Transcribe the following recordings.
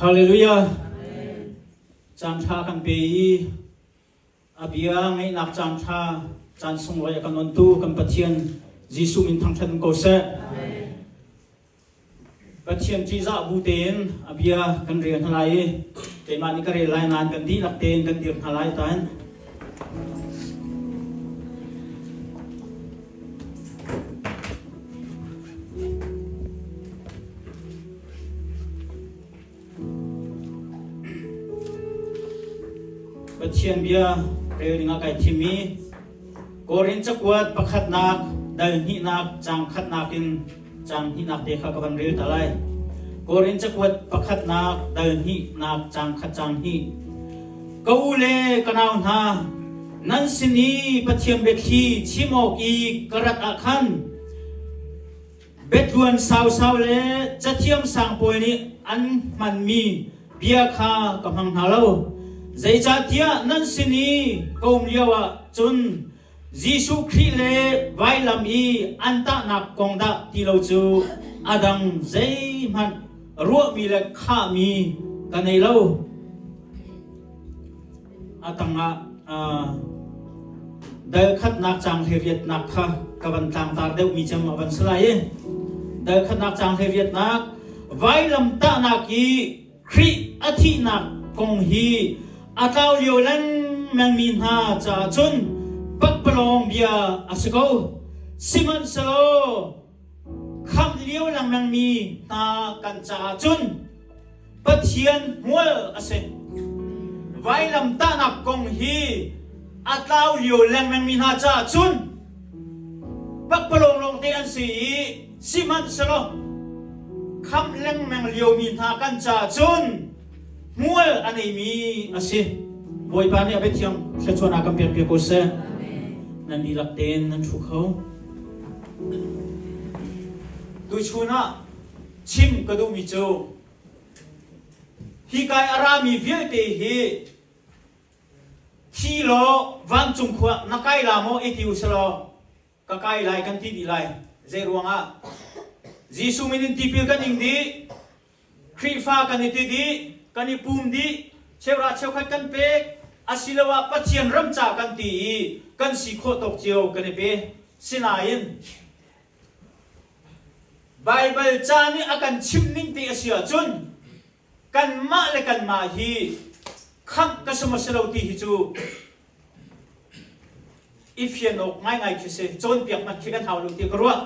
Hallelujah. Caan ṭha kan pe i a bia ngaihnak caan ṭha caan sunglawi a kan ontu kan Pathian Jesuh min thangṭhat um ko seh. Pathian ṭihzah bu tein a bia kan rel hna lai i keimah nih ka rel lai nain kan dihlak tein kan dir hna lai tain. Pathian bia rel dingah kai thim i Korin cakuat pakhatnak dal hnihnak caang khatnak in caang hnihnak te kha ka van rel ta lai. Korin cakuat pakhatnak dal hnihnak caang khat caang hnih. Ka u le ka nau hna, nan sin i Pathian biathli chim awk i ka rat ah khan Biatluan sausau le cathiam sang pawl nih an hmanmi bia kha ka hmang hna lo. Zeicahtiah nan sin i ka um lioah cun Jesuh Khrih le vailam i an tahnak kong dah ti lo cu a dang zeihmanh ruahmi le khahmi ka nei lo. A tangah dal khatnak caang hleiriatnak kha ka van tlangtar deuhmi cem a van si lai i dal khatnak caang hleiriatnak vailam tahnak i Khrih a thihnak kong hi a tlau lio lengmangmi hna caah cun pakpalawng bia a si ko. Sihmanhsehlaw khamh lio lengmangmi hna kan caah cun Pathian hmual a si. Vailamtahnak kong hi a tlau lio lengmangmi hna caah cun pakpalawng lawngte an si i sihmanhsehlaw khamh lengmang liomi hna kan caah cun hmual a neimi a si. Bawipa nih a biathiang thluachuahnak kan pek piak ko seh. Nan dihlak tein nan ṭhu kho. Tuchun ah chim ka duhmi cu hi kai a rami vialte hi thi law vancung khua na kai la maw i ti u selaw ka kai lai kan ti dih lai. Zei ruangah? Jesuh min in tipil kan ing dih, Khrihfa kan i ti dih, kan i pum dih, cheuhra cheukhat kan pek, asiloah Pathian ram ca kan ti i kan si khawh tawk cio kan i pe. Sinain Baibal ca nih a kan chimh ning ti a si ahcun kanmah le kanmah hi khamh ka si maw si lo ti hi cu i fian awk ngaingai khi si cawnpiak hmanh khi kan hau lo ti ka ruah.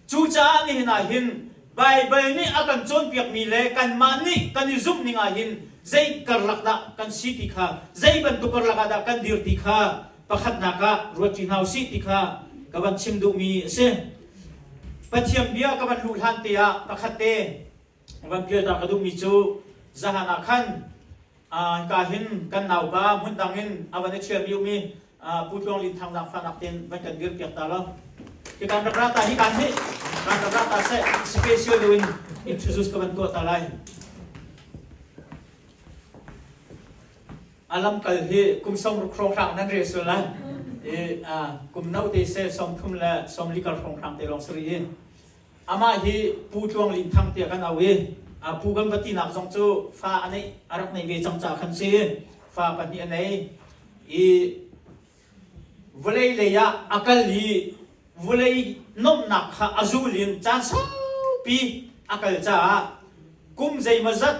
Cucaah nihin ah hin Baibal nih a kan cawnpiakmi le kanmah nih kan i zumh ning ah hin zei karlak dah kan si ti kha zei bantuk karlak ah dah kan dir ti kha pakhatnak ah ruat ṭi hna usih ti kha ka van chim duhmi a si. Pathian bia ka van luh hlan te ah pakhat te van pial ta ka duhmi cu zahan ah khan ka hin kan naupa hmundang in a van i ṭhialmi um i Pu Tluang Lin Thang zaangfahnak tein van kan dir piak ta lo. Hi kan rak ra ta hi kan hi kan rak ra ta seh special deuh in introduce ka van tuah ta lai. A lamkal hi kum 60 hrawnghrang nan rel sual lai. I kum no te se 30 le 40 kar hrawnghrang te lawng si rih i amah hi Pu Tluang Lin Thang tiah kan au i pu kan va tinak zong cu fa a neih a rak nei ve cang caah khan si fa pahnih a nei i vawlei lei ah a kal i vawlei nomhnak kha a zul in caan saupi a kal caah kum zeimawzat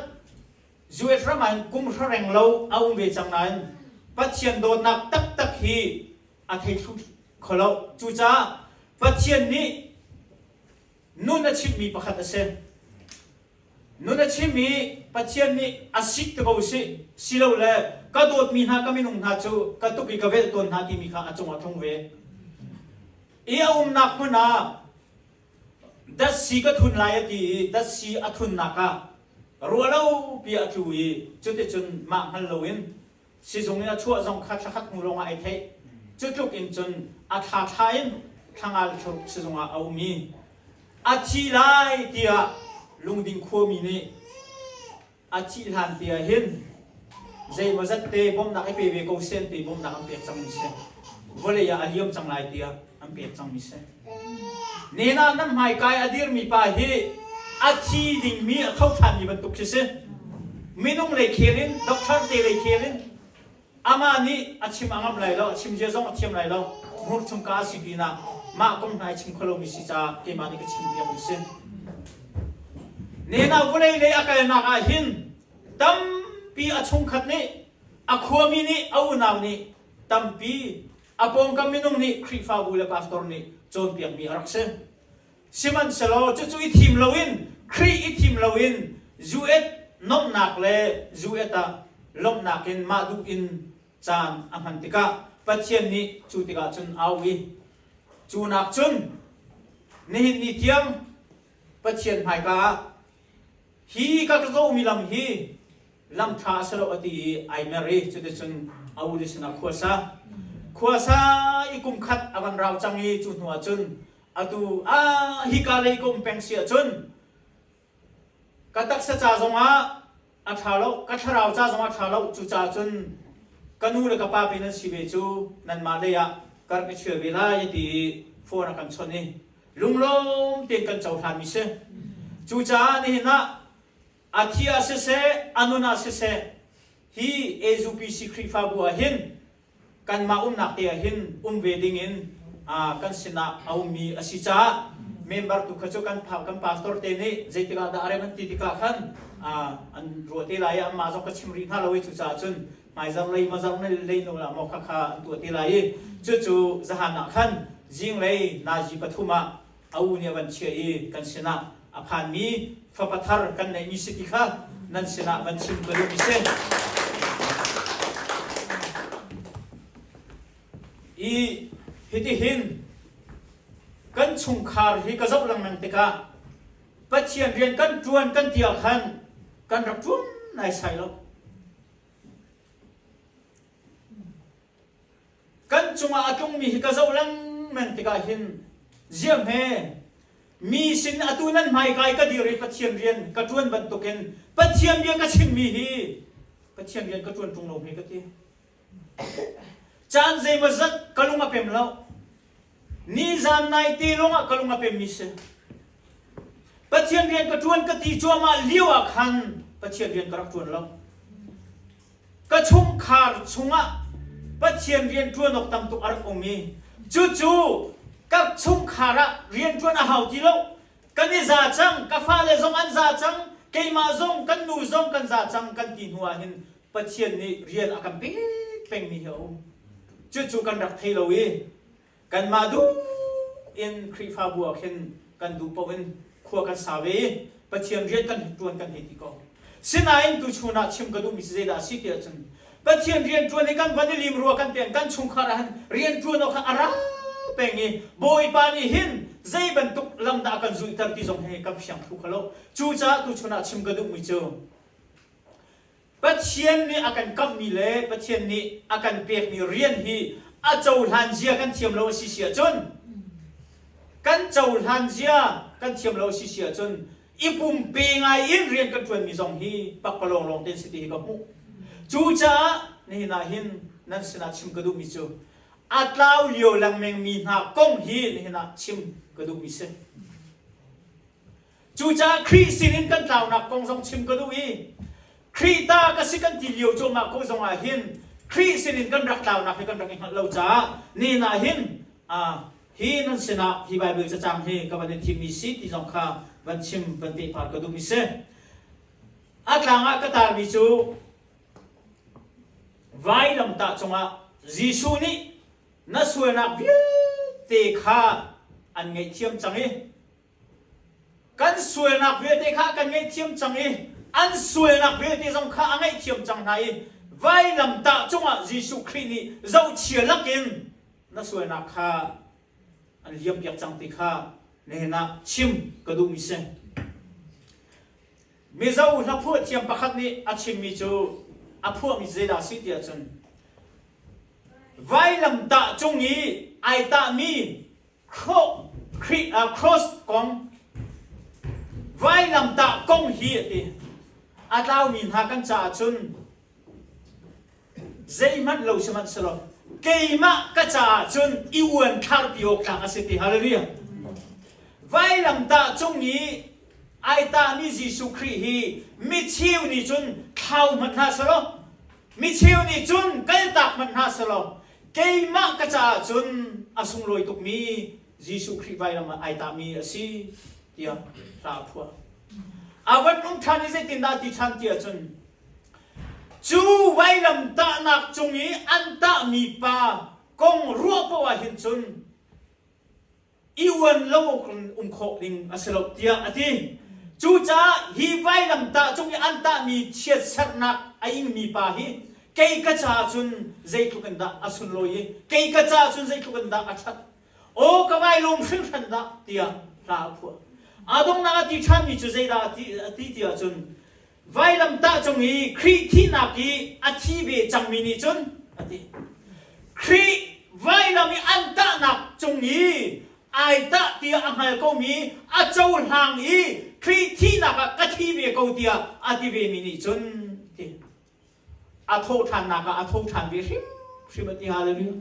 US ram ah hin kum hra reng lo a um ve cang nain Pathian dawtnak taktak hi a thei thlu kho lo. Cucaah Pathian nih nun a chimhmi pakhat a si. Nun a chim i Pathian nih a sik te ko sih, silole ka dawtmi hna ka minung hna cu ka tuk i ka velh tawn hna timi kha a cungah tlung ve. I a umnak hmun ah Datsi ka thun lai a ti i datsi a thunnak ah ruahlopi a tlu i cuticun mah hngal loin sizung in a chuah zong kha thlakhat hnu lawngah ai theih. Cu tluk in cun a thla thla in thlangal thluk sizung ah a um i a thi lai tiah lungding khuami nih A thih hlan te ah hin zeimawzat te bawmhnak i pe ve ko seh an ti bawmhnak an pek cangmi si. Vawlei ah a liam cang lai tiah an pek cangmi si. Nen ah nan hmaikai a dirmi pa hi a thi dingmi a tho ṭhanmi bantuk khi si. Minung lei khel in, doctor te lei khel in amah nih a chim a ngam lai lo, a chim zia zong a thiam lai lo. Hmur chung ka si pinah mah kong hna i chim kholo mi si caah keimah nih ka chim piak mi si. Nena vawlei lei a kalnak ah hin tampi a chungkhat nih a khuami nih a unau nih tampi a pawngkam minung nih Khrihfabu le pastor nih cawnpiakmi a rak si. Sihmanhsehlaw cucu i thim loin Khrih i thim loin zuet nomhnak le zuet ah lawmhnak in mah duh in caan a hman tikah Pathian nih cu tikah cun au i cu nak cun nihin ni tiang Pathian hmaika ah hi ka ka zawhmi lam hi lam ṭha a si lo a ti i ai mer i cuticun a ule sinah khua sa. Khua sa i kum khat a van rau cang i cu hnu ah cun atu ah hika lei ka um peng si ahcun ka taksa ca zongah a ṭha lo, ka thlarau ca zongah a ṭha lo. Cucaah cun ka nu le ka pa pe nan si ve cu nanmah lei ah ka rak i ṭhial ve lai a ti i phone a kan chawnh i lunglawm tein kan cohlanmi si. Cucaah nihin ah A thi ah siseh, a nun ah siseh, hi AZUPC Khrihfabu ah hin kanmah umnak te ah hin um ve ding in kan sinah a ummi a si caah member tu kha cu kan kan pastor te nih zeitik ah dah a rem an ti tikah khan an ruah te lai i anmah zong ka chim rih hna lo i cucaah cun hmaizarh lei mazarh lei nu lah maw kha kha an tuah te lai i cucu zahan ah khan zinglei nazi pathum ah a u nih a van chiah i kan sinah a phanmi fapa thar kan neihmi si ti kha nan sinah van chim ka duhmi si. I hitihin kan chungkhar hi ka zoh lengmang tikah Pathian rian kan ṭuan kan ti ah khan kan rak ṭuan naisai lo. Kan cungah a tlungmi hi ka zoh lengmang tikah hin ziahme mi sin atu nan hmaikai ka dir i Pathian rian ka ṭuan bantukin Pathian bia ka chimmi hi Pathian rian ka ṭuan ṭung lo hme ka ti. Caan zeimawzat ka lung a pem lo. Nizan naite lawngah ka lung a pemmi si. Pathian rian ka ṭuan ka ti cuahmah lio ah khan Pathian rian ka rak ṭuan lo. Ka chungkhar chungah Pathian rianṭuan awk tam tuk a rak um i cucu ka chungkhar ah rianṭuan a hau ti lo. Kan i za cang, ka fale zong an za cang, keimah zong kan nu zong kan za cang kan ti hnu ah hin Pathian nih rian a kan pek pengmi hi a um. Cucu kan rak thei lo i Kanmah duh in Khrihfabu ah khin kan duh paoh in khua kan sa ve i Pathian rian kan ṭuan kan hei ti ko. Sinain tuchun ah chim ka duhmi cu zeidah a si ti ahcun Pathian rian ṭuan hi kan van i lim rua kan tian kan chungkhar ah hin rian ṭuan awk kha a ra peng i Bawipa nih hin zei bantuk lam dah a kan zulhter ti zong hi kan fiang thlu kho lo. Cucaah tuchun ah chim ka duhmi cu Pathian nih a kan kamhmi le Pathian nih a kan pekmi rian hi a cohlan zia kan thiam lo a si si ahcun kan cohlan zia kan thiam lo a si si ahcun i pumpe ngai in rian kan ṭuanmi zong hi pakpalawng lawng te an si ti hi ka hmuh. Cucaah nihin ah hin nan sinah chim ka duhmi cu a tlau lio lengmangmi hna kong hi nihin ah chim ka duhmi si. Cucaah Khrih sinin kan tlaunak kong zong chim ka duh i Khrih ta ka si kan ti lio cuahmah ko zongah hin Khrih sinin kan rak tlaunak hi kan rak i hngalh lo caah nihin ah hin hi nan sinah hi Baibal cacang hi ka van i thimmi si ti zong kha van chim van pehpar ka duhmi si. A tlang ah ka tarmi cu vailamtah cungah Jesuh nih na sualnak vialte kha an ngaihthiam cang i Kan sualnak vialte kha kan ngaihthiam cang i an sualnak vialte zong kha a ngaihthiam cang hna i vailamtah cungah Jesuh Khrih nih zohchia lakin na sualnak kha an liampiak cang ti kha nihin ah chim ka duhmi si. Mizo hlaphuah thiam pakhat nih a chimmi cu a phuahmi zeidah a si ti ahcun vailamtah cung i ai tahmi Cross kong vailamtah kong hi a ti. A tlaumi hna kan caah cun zeihmanh lo sihmanhsehlaw keimah ka caah cun i uan thlarpi awk tlak a si ti. Hallelujah. Vailamtah cung i ai tahmi Jesuh Khrih hi micheu nih cun thla. Thau hmanh hna selaw, micheu nih cun kaltak hmanh hna selaw, keimah ka caah cun a sunglawi tukmi Jesuh Khrih vailam ah ai tahmi a si tiah hla a phuah. A van um ṭhan i zeitindah a ti ṭhan ti ahcun cu vailam tahnak cung i an tahmi pa kong ruah poah ah hin cun i uan lo awk in um khawh ding a si lo tiah a ti. Cucaah hi vailamtah cung i an tahmi chiatserhnak a ingmi pa hi kei ka caah cun zeitluk in dah a sunlawi i kei ka caah cun zeitluk in dah a ṭhat. Aw ka vai lawm hringhran dah tiah hla a phuah. A donghnak a ti ṭhanmi cu zeidah a ti, a ti ti ahcun vailamtah cung i Khrih thihnak i a thi ve cangmi nih cun a ti. Khrih vailam i an tahnak cung i ai tah tiah a hngal komi a cohlang i Khrih thihnak ah ka thi ve ko tiah a ti vemi nih cun ti. A thawh ṭhannak ah a tho ṭhan ve hrimhrim a ti. Hallelujah.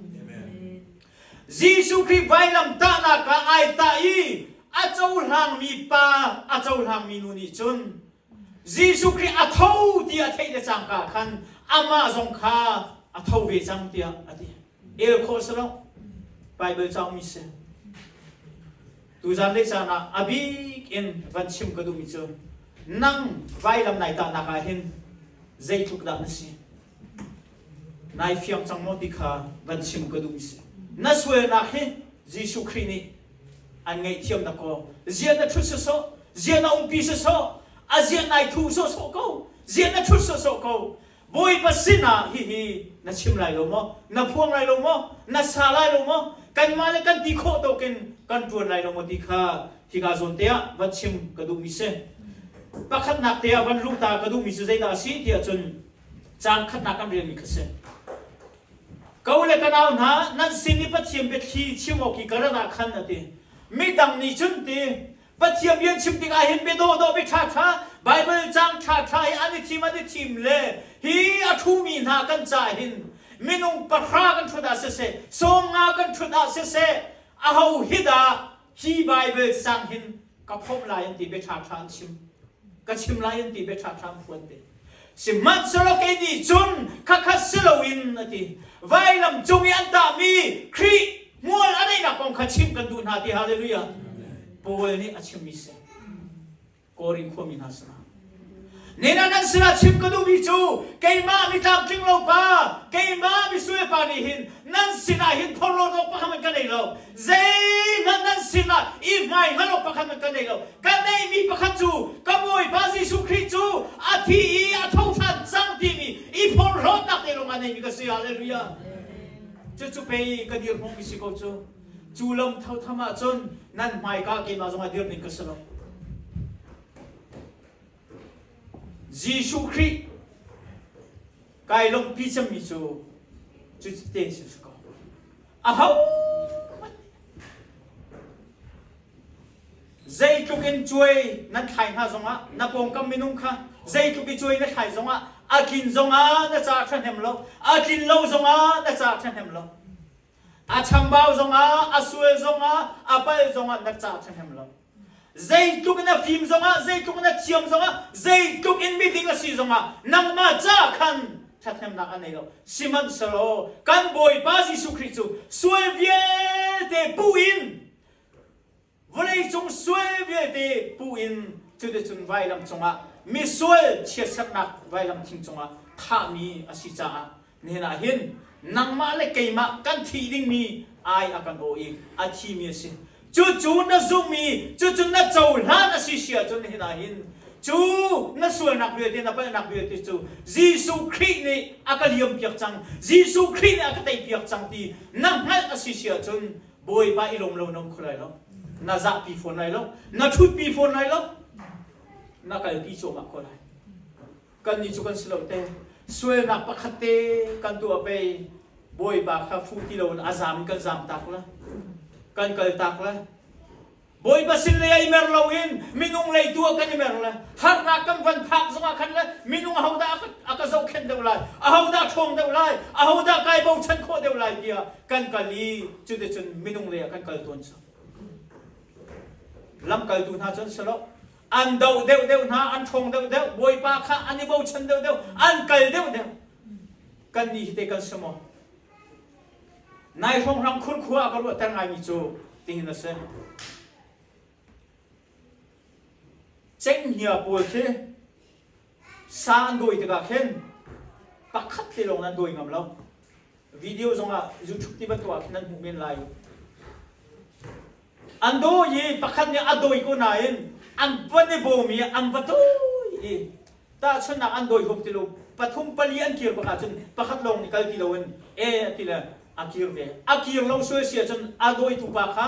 Jesuh Khrih vailam tahnak ah ai tah i a cohlangmi pa a cohlangmi nu nih cun Jesuh Khrih a tho ti a theih le cangka khan amah zong kha a tho ve cang tiah a ti. El khawh si lo. Bible caukmi si. Tuzan le caan ah a bik in van chim ka duhmi cu nang vailam nai tahnak ah hin zeitluk dah na si? Nai fiang cang maw ti kha van chim ka duhmi si. Na sualnak hi Jesuh Khrih nih an ngaihthiam na kaw zia na ṭhut sawsawh zia na umpi sawsawh a zia nai thu sawsawh ko zia na ṭhut sawsawh ko Bawipa sinah hihi na chim lai lo maw na phuang lai lo maw na sa lai lo maw kanmah le kan ti khawh tawkin kan ṭuan lai lo maw ti kha hika zawn te ah van chim ka duhmi si pakhatnak te ah van luh ta ka duhmi cu zeidah a si tiah cun caan khatnak kan relmi kha si Ka u le ka nau hna, nan sin i Pathian biathli chim awk i ka rat ah khan a ti. Midang nih cun ti, Pathian bia an chim tikah hin bia dawhdawh bia ṭhaṭha, Baibal caang ṭhaṭha hi an i thim an i thim le hi a ṭhumi hna kan caah hin minung pahra kan ṭhut ah siseh, 50 kan ṭhut ah siseh, aho hi dah hi Baibal caang hin ka phomh lai an ti bia ṭhaṭha an chim. Ka chim lai an ti bia ṭhaṭha an phuan te. Sihmanhsehlaw kei nih cun khakha si loin a ti. Vailam cung i an tahmi Khrih hmual a neihnak kong kha chimh kan duh hna ti hallelujah. Paul nih a chimmi si. Korin khuami hna sinah. Nina nan sinah chim ka duhmi cu keimah mi tlamtling lo pa, keimah misual pa nih hin nan sinah hin phorhlawt awk pakhat hmanh ka nei lo. Zeihmanh nan sinah i hmai hngal awk pakhat hmanh ka nei lo. Ka neihmi pakhat cu ka Bawipa Jesuh Khrih cu a thi i a tho ṭhan cang timi i phorhlawtnak te lawng a neimi ka si. Hallelujah. Cucu pei ka dirhmumi si ko cu. Cu lam thotham ahcun nan hmaika keimah zong a dir ning ka si lo. Jesuh Khrih kai lawmhpi cemmi cu cuti si ko. Aho Zeitluk in cuai nan thlai hna zongah na pawngkam minung kha zeitluk i cuai na thlai zongah a tlin zongah na ca ṭhahnem lo, a tlin lo zongah na ca ṭhahnem lo. A chambau zongah, a sual zongah, a palh zongah na ca ṭhahnem lo. Zeitluk in a fim zongah, zeitluk in a thiam zongah, zeitluk in miding a si zongah nangmah ca khan ṭhathnemnak a nei lo. Sihmanhsehlaw kan Bawipa Jesuh Khrih cu sual vialte pu in vawleicung sual vialte pu in cuticun vailam cungah misual chiatserhnak vailam thing cungah thahmi a si caah nihin ah hin nangmah le keimah kan thih dingmi ai a kan awh i a thimi a si. Cucu na zumh i cucu na cohlan a si si ahcun nihin ah hin cu na sualnak vialte na palhnak vialte cu Jesuh Khrih nih a ka liampiak cang Jesuh Khrih nih a ka teipiak cang ti na hngalh a si si ahcun Bawipa i lawm lo na um kho lai lo na zahpi fawn lai lo na ṭhutpi fawn lai lo na kalpi cuahmah ko lai Kannih cu kan si lo te. Sualnak pakhat te kan tuah pei Bawipa kha fuh ti loin a zam kan zam tak la. Kan kal tak la. Bawipa sin lei ah i mer loin minung lei tu ah kan i mer le harnak kan van phak zongah khan le minung ahodah a ka zohkhenh deuh lai ahodah ṭhawng deuh lai ahodah kai bochan khawh deuh lai tiah kan kal i cuticun minung lei ah kan kal tawn cu lamkaltu hna cun si lo. An doh deuhdeuh hna, an ṭhawng deuhdeuh, Bawipa kha an i bochan deuhdeuh, an kal deuhdeuh. Kannih hi teh kan si maw? Nai hrawnghrang khurkhua a ka ruahter ngaimi cu tihin a si. Cenghngia pawl khi sa an dawi tikah khin pakhat te lawng nan dawi ngam lo. Video zongah YouTube ti bantuk ah khin nan hmuh men lai. An dawi i pakhat nih a dawi ko nain an van i bawm i an va dawi i tahchunhnak an dawi huam ti lo pathum pali an kir bak ahcun pakhat lawng nih kal ti loin e a ti le a kir ve. A kir lo sual si ahcun a dawitu pa kha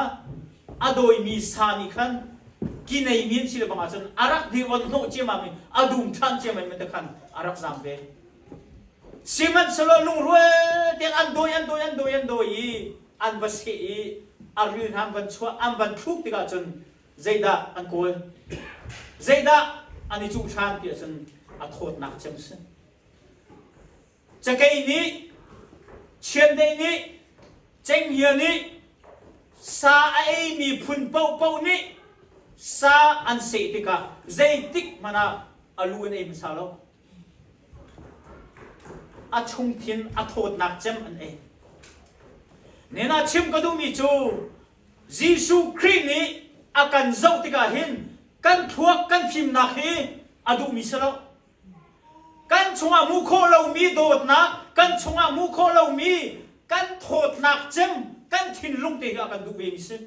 a dawimi sa nih khan ki neimi an si le bang ahcun a rak dir on hnawh ciammam i a dum ṭhan ciammam in te khan a rak zaam ve. Sihmanhsehlaw lungrual tein an dawi an dawi an dawi an dawi i an va seh i a ril hna an van chuah an van thluk tikah cun zeidah an kawl zeidah an i cuh ṭhan ti ahcun a thawtnak cem si. Cakei nih, chiandeih nih, cenghngia nih, sa a eimi phun paohpaoh nih sa an seh tikah zeitik hmanh ah a lu an ei hmasa lo. A chungthin a thawtnak cem an ei. Nena chim ka duhmi cu Jesuh Khrih nih a kan zoh tikah hin kan thluak kan fimnak hi a duhmi si lo. Kan chungah hmuh khawh lomi dawtnak, kan chungah hmuh khawh lomi kan thawtnak cem, kan thinlung te hi a kan duh vemi si.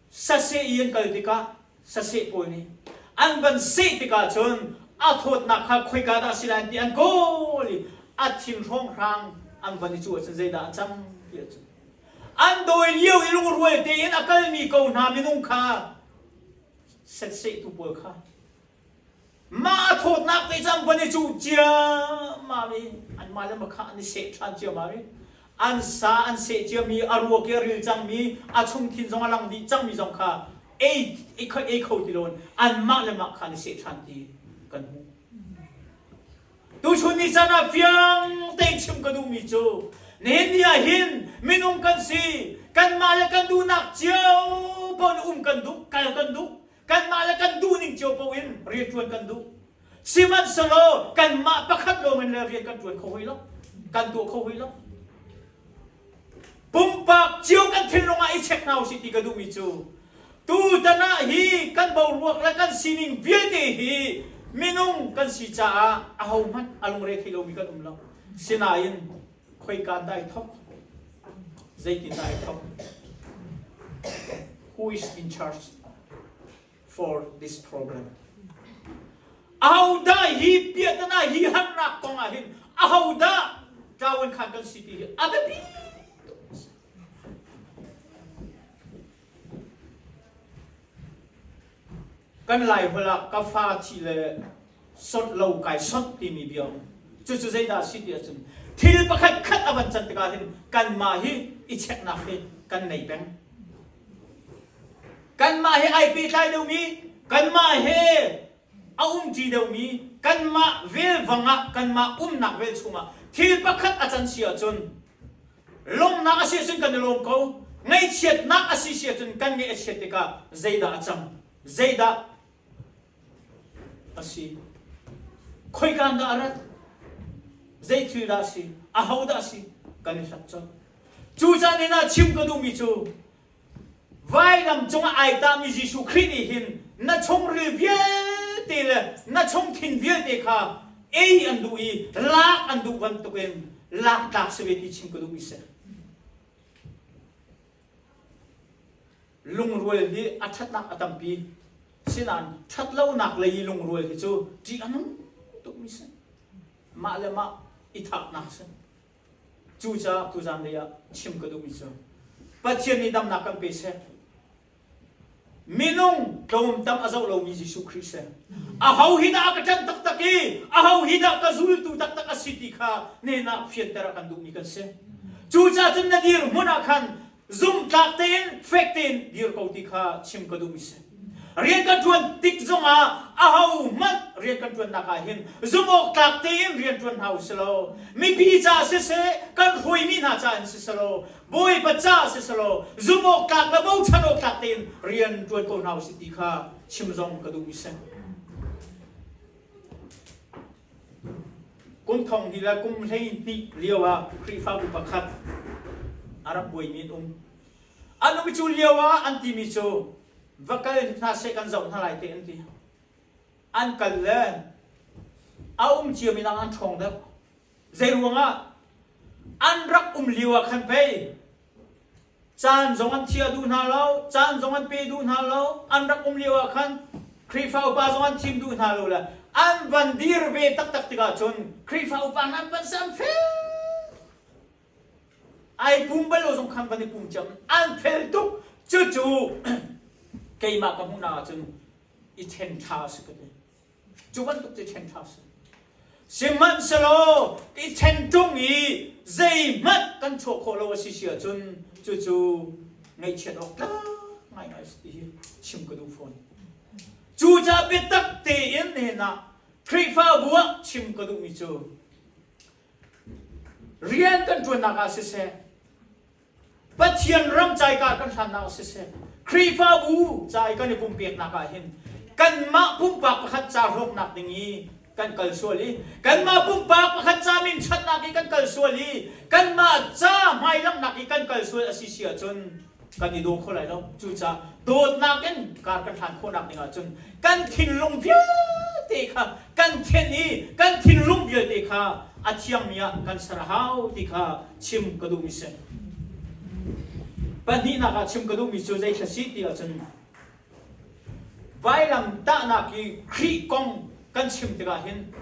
Saseh i an kal tikah saseh pawl nih an van seh tikah cun a thawtnak kha khoika dah si lai ti an kawl i a thin hrawnghrang an van i cu ahcun zeidah a cang ti ahcun an dawi lio i lungrual tein a kalmi ko hna minung kha setsehtu pawl kha mah a thawtnak te cang van i cuh ciammam i anmah le makha an i seh ṭhan ciammam i an sa an seh ciami a ruak i a ril cangmi a chungthin zong a lang dih cangmi zong kha ei ei kho ti loin anmah le mah kha an i seh ṭhan ti kan hmuh. Tuchun ni caan ah fiang tein chim ka duhmi cu nihin ni ah hin minung kan si kanmah le kan duhnak cio paoh in um kan duh kal kan duh kanmah le kan duhning cio paoh in rianṭuan kan duh sihmanhsehlaw kanmah pakhat lawng in le rian kan ṭuan kho hoi lo kan tuah kho hoi lo Pumpak cio kan thinlung ah i check hna usih ti ka duhmi cu tutan ah hi kan boruak le kan sining vialte hi minung kan si caah ahohmanh a lungre thei lomi kan um lo. Sinain khoika dah ai thok? Zeitin dah ai thok? Who is in charge for this problem? Ahodah hi piahtana hi harnak kong ah hin ahodah ṭawan khan kan si ti hi a biapi tuk. Kan Lai holh ah ka fa thi le sonh lo kai sonh timi bia um. Cucu zeidah a si ti ahcun thil pakhat khat a van can tikah hin kanmah hi i cheknak hi kan nei peng. Kanmah he ai pehtlai deuhmi, kanmah he a umṭi deuhmi, kanmah velvang ah, kanmah umnak vel chungah thil pakhat a can si ahcun lawmhnak a si ahcun kan i lawm ko, ngaihchiatnak a si si ahcun kan ngaih a chiat tikah zeidah a cang, zeidah a si, khoika dah a rat, zei thil dah a si, aho dah a si, kan i hlat colh. Cu caan in ah chim ka duhmi cu Vailam cungah ai tahmi Jesuh Khrih nih hin na chungril vialte le na chungthin vialte kha ei an duh i lak an duh bantukin lak tlak si ve ti chim ka duhmi si. Lungrual hi a ṭhatnak a tampi. Sinain ṭhatlonak lei i lungrual hi cu ṭih a nung tukmi si. Mah le mah i thaknak si. Cucaah tuzan lei ah chim ka duhmi cu Pathian nih damnak kan pe seh. Minung tlawmtam a zoh lomi Jesuh Khrih seh. Aho hi dah a ka ṭanh taktak i aho hi dah ka zultu taktak a si ti kha nehnak fianter a kan duhmi kan si. Cucaah cun na dirhmun ah khan zumtlak tein fek tein dir ko ti kha chim ka duhmi si. Rian kan ṭuan tik zongah ahohmanh rian kan ṭuannak ah hin zumhawktlak tein rian ṭuan hna u si law mipi ca siseh kan hruaimi hna ca in siseh law Bawipa ca siseh law zumhawktlak le bochan awktlak tein rian ṭuan ko hna u si ti kha chim zong ka duhmi si. Kum thong hnih le kum 12 lio ah Khrihfabu pakhat a rak buaimi an um. An um cu lio ah an timi cu va kal hna seh kan zoh hna lai te an ti. An kal le a um ciami nak an ṭhawng deuh. Zei ruangah an rak um lio ah khan pei Caan zong an thiah duh hna lo, caan zong an pe duh hna lo, an rak um lio ah khan Khrihfa upa zong an thim duh hna lo le an van dir ve taktak tikah cun Khrihfa upa hna an van sam fel. Ai pum bal lo zong khan van i pum ciam an fel tuk. Cucu keimah ka hmuhnak ahcun i ṭhen ṭha a si ka ti. Cu bantuk cu ṭhen ṭha si. Sihmanhsehlaw i ṭhen ṭung i zeihmanh kan chuah khawh lo a si si ahcun cucu ngaihchiat awk tlak ngaingai si ti hi chim ka duh fawn. Cucaah biatak tein nihin ah Khrihfabu ah chim ka duhmi cu rian kan ṭuannak ah siseh, Pathian ram caika kan hlannak ah siseh, Khrihfabu ca i kan i pumpeknak ah hin kanmah pumpak pakhat ca hlawknak ding i kan kal sual i kanmah pumpak pakhat ca min ṭhatnak i kan kal sual i kanmah ca hmailanghnak i kan kal sual a si si ahcun kan i daw kho lai lo. Cucaah dawtnak in kar kan hlan khawhnak ding ahcun kan thinlung vialte kha kan thenh i kan thinlung vialte kha a thiangmi ah kan ser a hau ti kha chim ka duhmi si. Pahnihnak ah chim ka duhmi cu zei thla si ti ahcun vailam tahnak i Khrih kong kan chim tikah hin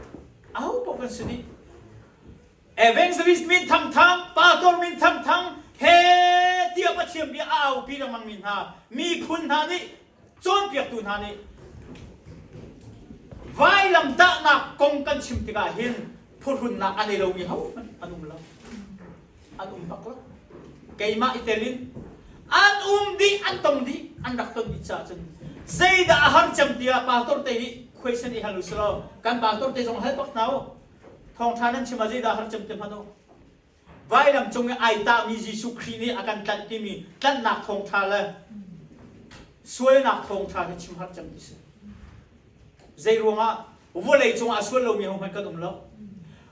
aho paoh kan si dih. Evangelist min thangthang, pastor min thangthang he tiah Pathian bia a aupi lengmangmi hna miphun hna nih cawnpiaktu hna nih vailamtahnak kong kan chim tikah hin phuhrunnak a nei lomi hohmanh an um lo. An um bak lo. Keimah i tel in an um dih, an tong dih, an rak ton dih caah cun zeidah a har cem tiah pastor te hi question i hal u sih law kan pastor te zong hal bak hna u. Thawngṭha nan chim ah zeidah har cem ti hmanh u. Vailam cung i ai tahmi Jesuh Khrih nih a kan tlanh timi tlanhnak thawngṭha le sualnak thawngṭha hi chim har cem ti si. Zei ruangah vawlei cungah a sual lomi hohmanh kan um lo.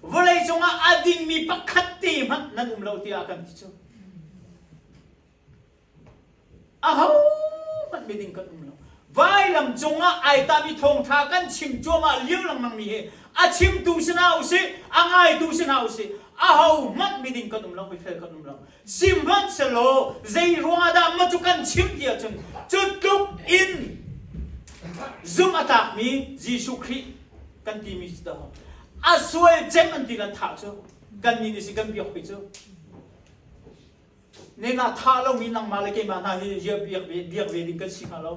Vawlei cungah a dingmi pakhat te hmanh nan um lo tiah a kan ti cu. Ahohmanh miding kan um lo. Vailam cungah ai tami thawngṭha kan chim cuahmah lio lengmangmi hi a chimtu si hna usih, a ngaitu si hna usih, ahohmanh miding kan um lo, mifel kan um lo. Sihmanhsehlaw zei ruangah dah maw cu kan chim ti ahcun cu tluk in zumh a tlakmi Jesuh Khrih kan timi cu dah a sual cem an ti lan thah cu kannih nih si kan biak pi cu Nena tha lomi nangmah le keimah hna hi biak ve, biak ve ding kan si hnga lo.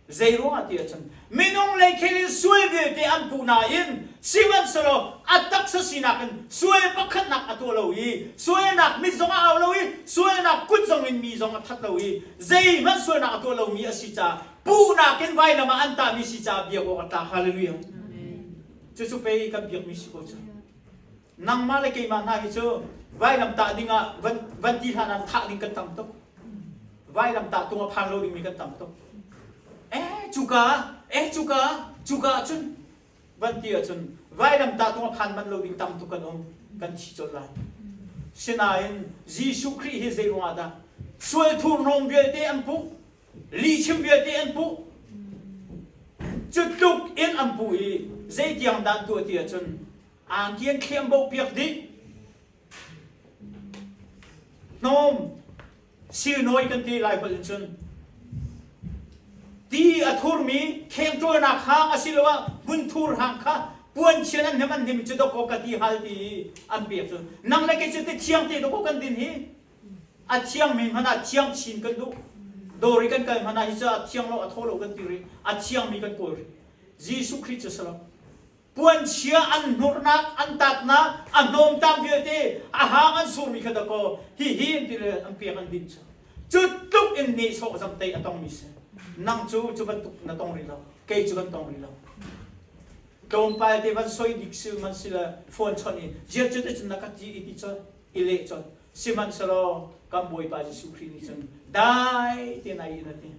Zei ruangah ti ahcun minung lei khel in sual vialte an puh nain sihmanhsehlaw a taksa sinak in sual pakhatnak a tuah lo i sualnak mit zong a au lo i sualnak kut zong in mi zong a that lo i zeihmanh sualnak a tuah lomi a si caah puhnak in vailam ah an tahmi si caah biak awk a tlak. Hallelujah. Cucu pei kan biakmi si ko cu. Nangmah le keimah hna hi cu vailamtah dingah van, van ti hlan ah thah ding kan tam tuk. Vailamtah tung a phan lo dingmi kan tam tuk. Eh, cuka, eh, cuka, cuka ahcun van ti ahcun vailamtah tung a phan manh lo ding tam tuk kan um. Kan thi colh lai. Sinain Jesuh Khrih hi zei ruangah dah sual thurhnawm vialte an puh, lihchim vialte an puh, cu tluk in an puh i zeitiang dah an tuah ti ahcun Angki an thliam boh piak dih. Hnawm silnawi kan ti lai holh in cun ti a thurmi khengṭawlnak hang asiloah hmunthur hang kha puanchian an hnim an hnim cu dawkaw ka ti hal ti i an pek cu nang le kei cu ti thiang te dawkaw kan din hi a thiangmi hmanh ah thiang chin kan duh dawr i kan kal hmanh ah hi cu a thiang lo a thaw lo kan ti rih a thiangmi kan kawl rih Jesuh Khrih cu si lo Puanchia an hnurnak, an tatnak, a hnawmtam vialte a hang an surmi kha dakaw hihi an ti le an piak an din cu. Cu tluk in nehsawh zamtei a tongmi si. Nang cu cu bantuk na tong rih lo. Kei cu kan tong rih lo. Tlawmpal te van soi dik si man si le phone chawnh i ziar cu te cun na ka ti i ti chawnh i leh chawnh. Sihmanhsehlaw kan Bawipa Jesuh Khrih nih cun dai tein ai in a ti.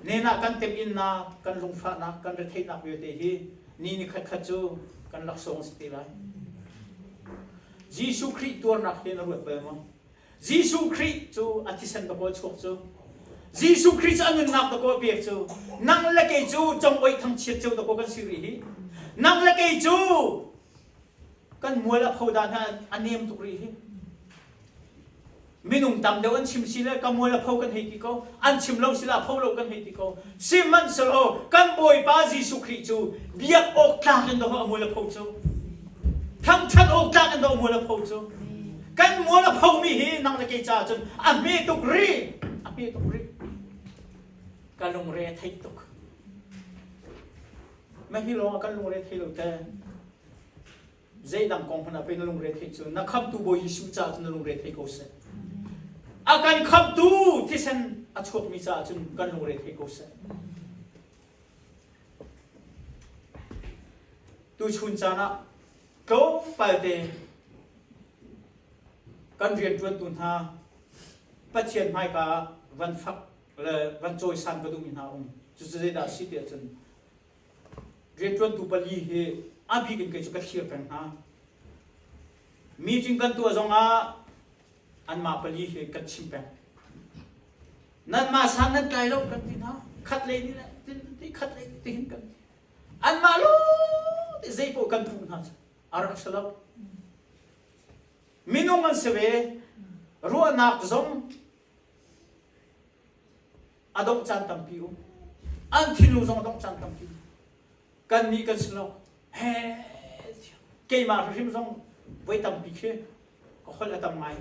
Nen ah kan temhinnak, kan lungfahnak, kan retheihnak vialte hi ni ni khat khat cu kan laksawng a si te lai. Jesuh Khrih tuarnak hi na ruat bal maw? Jesuh Khrih cu a thisen dakaw a chuak cu. Jesuh Khrih cu a nunnak dakaw a pek cu. Nang le kei cu congoih thangchiat cio dakaw kan si rih hi. Nang le kei cu kan mual a pho dan hi a nem tuk rih hi. Minung tam deuh an chim si le ka mual a pho kan hei ti ko. An chim lo si le a pho lo kan hei ti ko. Sihmanhsehlaw kan Bawipa Jesuh Khrih cu biak awk tlak in dawh a mual a pho cu. Thangṭhat awk tlak in dawh a mual a pho cu. Kan mual a phomi hi nang le kei caah cun a hme tuk rih. A hme tuk rih. Ka lungre a thei tuk. Mah hi lawng ah kan lungre thei lo te. Zeidang kong hmanh ah pei na lungre theih cu na khamhtu Bawi Jesuh caah cun na lungre thei ko seh. A kan khamhtu thisen a chuakmi caah cun kan lungre thei ko seh. Tuchun caan ah tlawmpal te kan rianṭuantu hna Pathian hmaika ah van fak le van cawisan ka duhmi hna um. Cucu zeidah a si ti ahcun Rianṭuantu pali hi a bik in kei cu ka thlir peng hna. Meeting kan tuah zongah anmah pali hi kan chim peng. Nanmah san nan tlai lo kan ti hna. Khat lei nih le ti khat lei nih tihin kan ti. Anmah lo ti zei paoh kan puh hna cu a rak si lo. Minung an si ve. Ruahnak zong a dongh caan tampi um. An thinlung zong a dongh caan tampi um. Kannih kan si lo. He keimah hrimhrim zong voi tampi khi ka holh a tam ngai.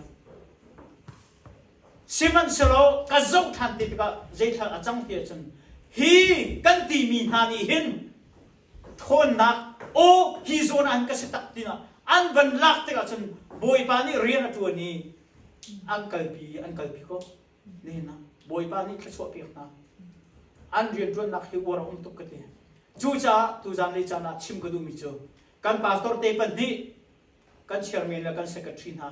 Sihmanhsehlaw ka zoh ṭhan te tikah zeithal a cang ti ahcun hi kan timi hna nih hin ṭhawnnak aw hi zawn ah hin ka si tak tinah an van lak tikah cun Bawipa nih rian a ṭuan i an kalpi an kalpi ko. Nihin ah Bawipa nih thluachuah pek hna. An rianṭuannak hi uar a um tuk ka ti. Cucaah tuzan lei caan ah chim ka duhmi cu kan pastor te pahnih kan chairman le kan secretary hna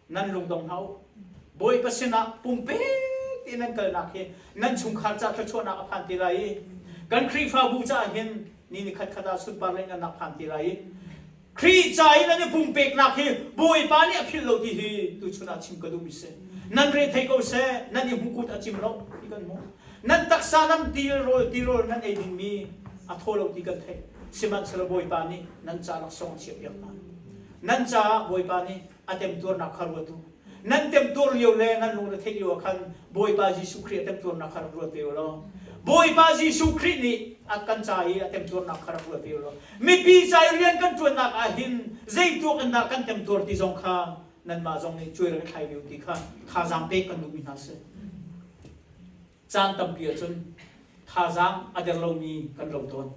nan lungdong hna u. Bawipa sinah pumpek tein nan kalnak hi nan chungkhar ca thluachuahnak a phan te lai i kan Khrihfabu caah hin ni ni khat khat ah sunpar le ngannak phan te lai i Khrih ca i nan i pumpeknak hi Bawipa nih a philh lo ti hi tuchun ah chim ka duhmi si. Nan re thei ko seh, nan i hmukut a cim lo ti kan hmuh. Nan taksa nan tilrawl tirawl nan ei dingmi a thaw lo ti kan theih. Sihmanhsehlaw Bawipa nih nan ca laksawng a chiahpiak hna. Nan caah Bawipa nih a temtuarnak kha ruat u. Nan temtuar lio le nan lungre theih lio ah khan Bawipa Jesuh Khrih a temtuarnak kha rak ruat ve u law Bawipa Jesuh Khrih nih a kan ca i a temtuarnak kha rak ruat ve u law mipi ca i rian kan ṭuannak ah hin zeituak in dah kan temtuar ti zong kha nanmah zong nih cuai rak i thlai ve u ti kha thazaang pek kan duhmi hna si. Caan tampi ahcun thazaang a der lomi kan lo tawn.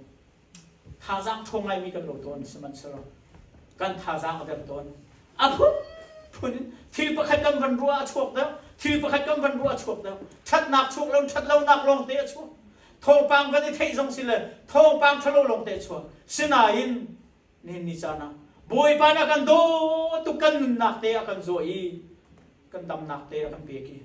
Thazaang ṭhawng ngaimi kan lo tawn sihmanhsehlaw kan thazaang a der tawn. A phunphun in thil pakhat kan van ruah a chuak deuh, thil pakhat kan van ruah a chuak deuh. Ṭhatnak chuak lo, ṭhat lonak lawngte a chuak. Thawngpang van i theih zong si le thawngpang ṭhalo lawngte a chuak. Sinain nihin ni caan ah Bawipa nih a kan dawt tuk kan nunnak te a kan zuah i kan damnak te a kan pek i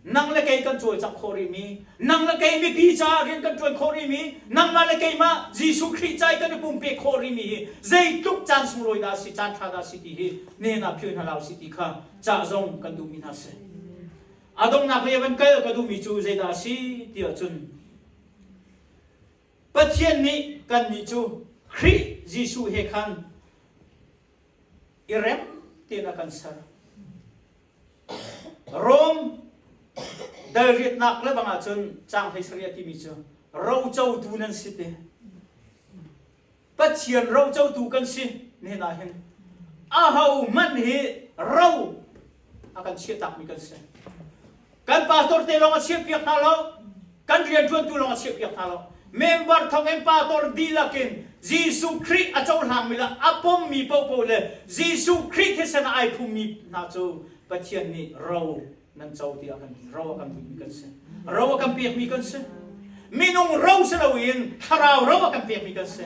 Nang le kei kan cawlcangh khawh rihmi, nang le kei mipi caah rian kan ṭuan khawh rihmi, nangmah le keimah Jesuh Khrih ca i kan i pumpek khawh rihmi hi zeitluk caan sunglawi dah a si, caan ṭha dah a si ti hi nihin ah philh hna hlah usih ti kha cah zong kan duhmi hna a si. A donghnak lei ah van kal ka duhmi cu zeidah a si ti ahcun Pathian nih kannih cu Khrih Jesuh he khan i rem tein a kan ser. Rom dalriatnak le bang ahcun caang 17 a timi cu rocotu nan si te. Pathian rocotu kan si nihin ah hin aho hmanh hi ro a kan chiahtakmi kan si. Kan pastor te lawng a chiahpiak hna lo. Kan rianṭuantu lawng a chiahpiak hna lo. Member thawk in pastor dihlak in Jesuh Khrih a cohlangmi le a pommi paohpaoh le Jesuh Khrih thisen ah ai phummi hna cu Pathian nih ro nan co tiah a kan ti. Ro a kan duhmi kan si. Ro a kan pekmi kan si. Minung ro si loin thlarau ro a kan pekmi kan si.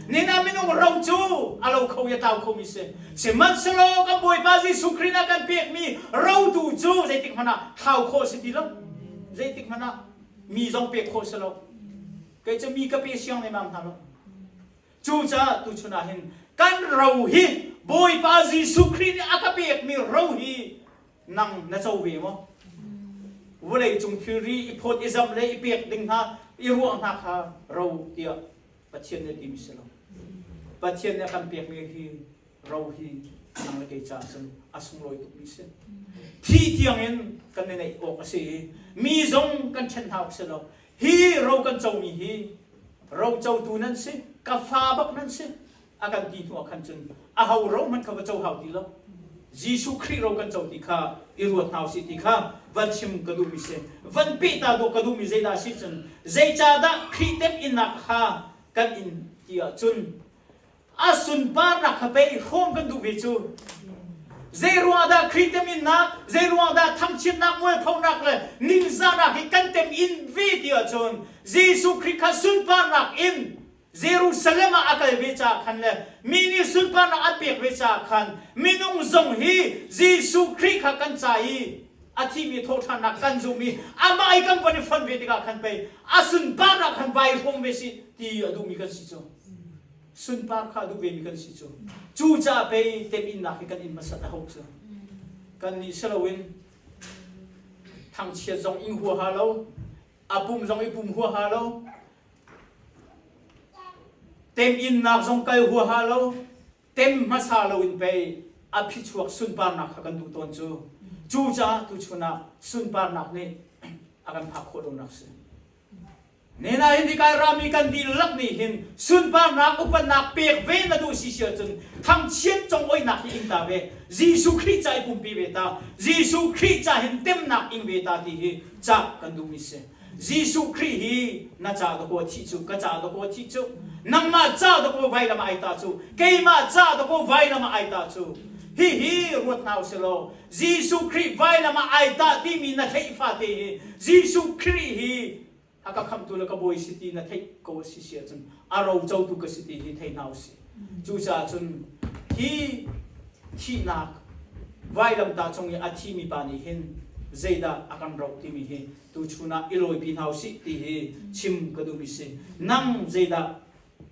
Nina minung ro cu a lo kho i a tlau khomi si. Sihmanhsehlaw kan Bawipa Jesuh Khrih nih a kan pekmi ro tu cu zeitik hmanh ah thlau khawh si ti lo. Zeitik hmanh ah mi zong pek khawh si lo. Kei cu mi ka pe siang lengmang hna lo. Cucaah tuchun ah hin kan ro hi Bawipa Jesuh Khrih nih a ka pekmi ro hi nang na co ve maw? Vawlei cung thilri i phawt i zamh le i pek ding hna i ruah hna kha ro tiah Pathian nih a timi si lo. Pathian nih a kan pekmi hi ro hi nang le kei caah cun a sunglawi tukmi si. Thi tiangin kan i neih awk a si i mi zong kan ṭhen hna awk si lo. Hi ro kan comi hi ro cotu nan si, ka fa bak nan si a kan ti hnu ah khan cun aho ro hmanh kha va co hau ti lo. Jesuh Khrih ro kan co ti kha i ruat hna usih ti kha van chim ka duhmi si. Van pehta dawh ka duhmi zeidah si cun zeicahdah Khrih temhinnak kha kan in ti ahcun a sunparnak kha pei hrawm kan duh ve cu. Zei ruangah dah Khrih teminnak, zei ruangah dah thangchiatnak, mualphonak le ningzahnak hi kan tem in ve ti ahcun Jesuh Khrih kha sunparnak in Jerusalem ah a kal ve caah khan le mi nih sunparnak an pek ve caah khan minung zong hi Jesuh Khrih kha kan ca i a thimi thawhṭhannak kan zumh i amah i kan von i fonh ve tikah khan pei a sunparnak khan vai hrawm ve si ti a duhmi kan si cu. Sunpar kha a duh vemi kan si cu. Cucaah pei teminnak hi kan in hmasat a hau cu. Kannih si loin thangchiat zong ing huaha lo, a pum zong i pum huaha lo, teminnak zong kal huaha lo, tem hmasa loin pei a phichuak sunparnak kha kan duh tawn cu. Cucaah tuchun ah sunparnak nih a kan phak khawh lonak si. Nena hin hikai rami kan dihlak nih hin sunparnak upatnak pek ve na duh si si ahcun thangchiat congoihnak hi ing ta ve. Jesuh Khrih ca i pumpi ve ta. Jesuh Khrih ca hin temnak ing ve ta ti hi ca kan duhmi si. Jesuh Khrih hi na ca dakaw thih cu, ka ca dakaw thih cu, nangmah ca dakaw vailam ai ta cu, keimah ca dakaw vailam ai ta cu. Hihi ruat hna usih law Jesuh Khrih vailam ah ai tah timi na theih fate hi Jesuh Khrih hi a ka khamhtu le ka bawi si ti na theih ko a si si ahcun a ro cotu ka si ti hi thei hna usih. Cucaah cun hi thihnak vailamtah cung i a thimi pa nih hin zeidah a kan roh timi hi tuchun ah i lawipi hna usih ti hi chim ka duhmi si. Nang zeidah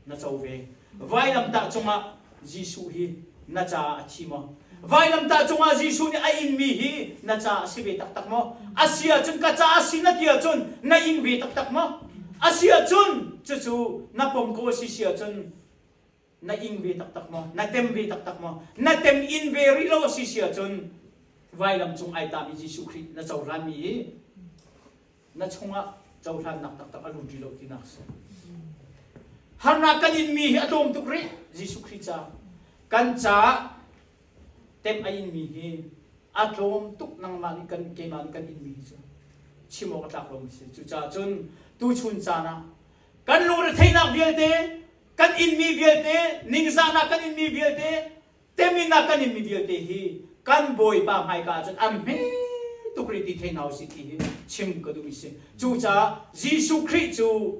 na co ve. Vailamtah cungah Jesuh hi na caah a thi maw? Vailamtah cungah Jesuh nih a inmi hi na caah a si ve taktak maw? A si ahcun ka caah a si na ti ahcun na ing ve taktak maw? A si ahcun cucu na pom ko a si si ahcun na ing ve taktak maw? Na tem ve taktak maw? Na tem in ve rih lo a si si ahcun vailam cung ai tami Jesuh Khrih na cohlanmi hi na chungah cohlannak taktak a lut rih lo tinak a si. Harnak kan inmi hi a tlawm tuk rih Jesuh Khrih ca. Kan caah temh a inmi hi a tlawm tuk nangmah nih kan keimah nih kan inmi hi cu chim awk a tlak lomi si. Cucaah cun tuchun caan ah kan lungretheihnak vialte kan inmi vialte ningzahnak kan inmi vialte Teminnak kan inmi vialte hi kan Bawipa hmaika ahcun an hme tuk rih ti thei hna usih ti hi chim ka duhmi si. Cucaah Jesuh Khrih cu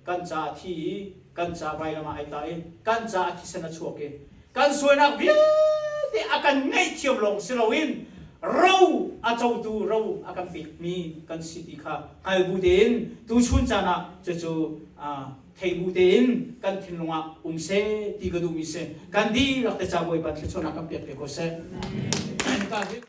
kan caah thi i kan ca vailam ah ai tah i kan caah thisen a chuak i kan sualnak vialte a kan ngaihthiam lawng si loin ro a cotu ro a kan pekmi kan si ti kha hngal bu tein tuchun caan ah cucu thei bu tein kan thinlung ah um seh ti ka duhmi si. Kan dihlak te ca Bawipa thluachuahnak kan pek ve ko seh.